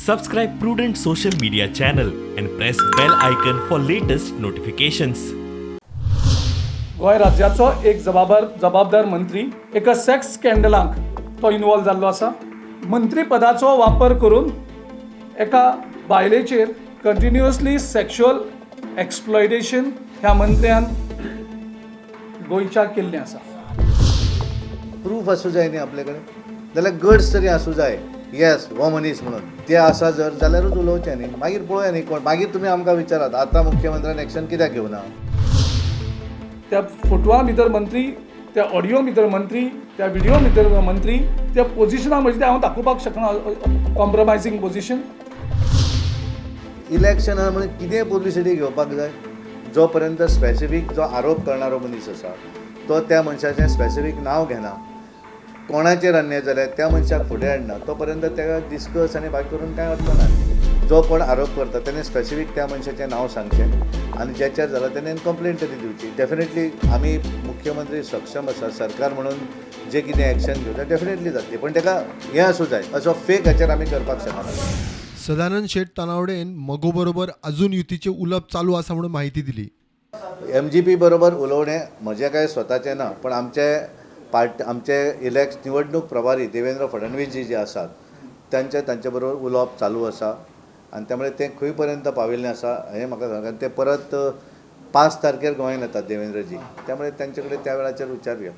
Subscribe Prudent Social Media channel and press bell icon for latest notifications. Goa राज्याचो एक जबाबदार मंत्री एका सेक्स स्कँडलाक तो इनवॉल्व जाल्लो आसा. मंत्रीपदाचो वापर करून एका बायलेचेर कंटिन्युअसली सेक्शुअल एक्सप्लॉयटेशन ह्या मंत्र्यान गोंयच्या केल्लें आसा. प्रूफ आसूं जाय न्ही आपले कडेन, जाल्यार गट्स तरी आसूं जाय, येस हो मनीस म्हणून ते आसा जर जाल्यारूच उलोवचें न्ही. मागीर पळोवया न्ही कोण, मागीर तुमी आमकां विचारात आतां मुख्यमंत्र्यान एक्शन कित्याक घेवना. त्या फोटवा भितर मंत्री, त्या ऑडियो भितर मंत्री, त्या व्हिडियो भितर मंत्री, त्या पोजिशना म्हणजे हांव दाखोवपाक शकना कॉम्प्रोमायझींग पोजिशन. इलेक्शन आहा म्हणून कितें पब्लिसिटी घेवपाक जाय? जो पर्यंत स्पेसिफीक जो आरोप करणारो मनीस आसा तो त्या मनशाचें स्पेसिफीक नांव घेना, कोणाचेर अन्याय जाल्यार त्या मनशाक फुडें हाडना, तो पर्यंत ताका डिस्कस आनी बाकी करून कांय अर्थ ना. जो कोण आरोप करता तेणें स्पेसिफीक त्या मनशाचें नांव सांगचें आनी ज्याचेर जाला तेणें कंप्लेन तरी दिवची. डेफिनेटली आमी मुख्यमंत्री सक्षम आसा, सरकार म्हणून जे कितें एक्शन घेवता डेफिनेटली जातली, पण ताका हें आसूं जाय, असो फेक हाचेर आमी करपाक शकना. सदानंद शेट तानावडेन मगो बरोबर अजून युतीचे उलप चालू आसा म्हणून माहिती दिली. MGP बरोबर उलोवणें म्हजें कांय स्वताचें ना, पण आमचे पार्ट आमचे इलेक्ट निवडणूक प्रभारी देवेंद्र फडणवीस जी जे आसात तांचे तांचे बरोबर उलोवप चालू आसा आनी त्यामुळे तें खंय पर्यंत पाविल्लें आसा हें म्हाका सांग. ते परत 5 तारखेर गोंयांत येतात देवेंद्रजी, त्यामुळे तांचे कडेन त्या वेळाचेर विचारुया.